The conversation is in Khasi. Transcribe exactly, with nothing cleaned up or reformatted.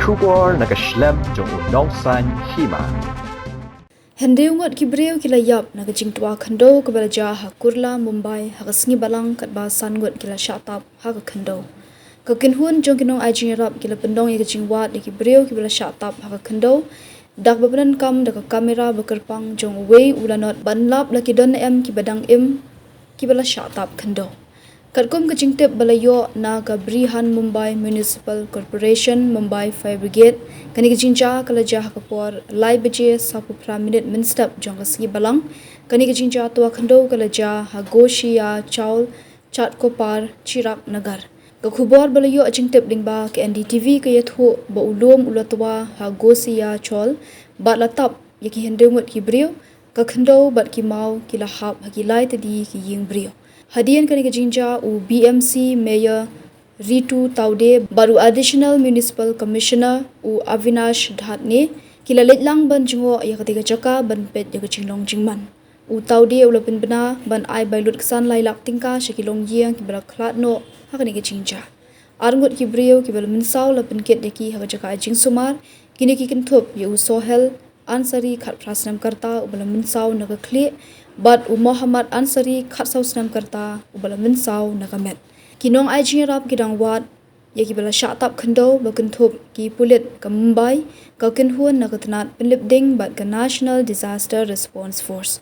Khubor na ka shlem jong u Nongsaiñ Hima. Hynriew ngut ki briew ki la ïap na ka jingtwa khyndew kaba la jia ha Kurla, Mumbai, ha ka sngi Balang katba san ngut ki la shah tap ha ka khyndew. Ka kynhun jong ki nongai jingïarap ki la pynlong ïa ka jingwad ïa ki briew kiba la shah tap ha ka khyndew da kaba pyndonkam da ka kamera ba kyrpang jong uwei u lanot ban lap la ki don em kiba dang im kiba la shah tap khyndew. Katkum ka jingtip ba la ïoh na ka Brihan Mumbai Municipal Corporation, Mumbai Fire Brigade, kane ka jingjia ka la jia ha ka por lai baje sawphew phra minit mynstep jong ka sngi Balang. Kane ka jingjia twa khyndew ka la jia ha Goshiya Chawl, Chatkopar, Chiragnagar. Ka khubor ba la ïoh jingtip lyngba ka N D T V ka ïathuh ba u lum u la twa ha Goshiya Chawl bad la tap ïa ki hynriew ngut ki briew, ka khyndew bad ki maw ki la hap ha ki lai tylli ki ïing briew. Hadien kane ka jingjia u B M C Mayor Ritu Tawde bad u Additional Municipal Commissioner u Avinash Dhatne ki la leit lang ban jngoh ïa katei ka jaka ban peit ïa ka jinglong jingman. U Tawde u la pynbna ban ai bai lutksan lai lak tyngka sha ki longïing kiba la khlad noh ha kane ka jingjia. Ar ngut ki briew kiba la mynsaw la pynkit ïa ki ha ka jaka ai jingsumar. Kine ki kynthup ïa u Sohel Ansari khatphra snem ka rta uba la mynsaw na ka khlieh bad u Mohammad Ansari khatsaw snem ka rta uba la mynsaw na ka met. Ki nongai jingïarap ki dang wad ïa kiba la shah tap khyndew ba kynthup ki pulit ka Mumbai, ka kynhun na ka tnat pynlip ding bad ka National Disaster Response Force.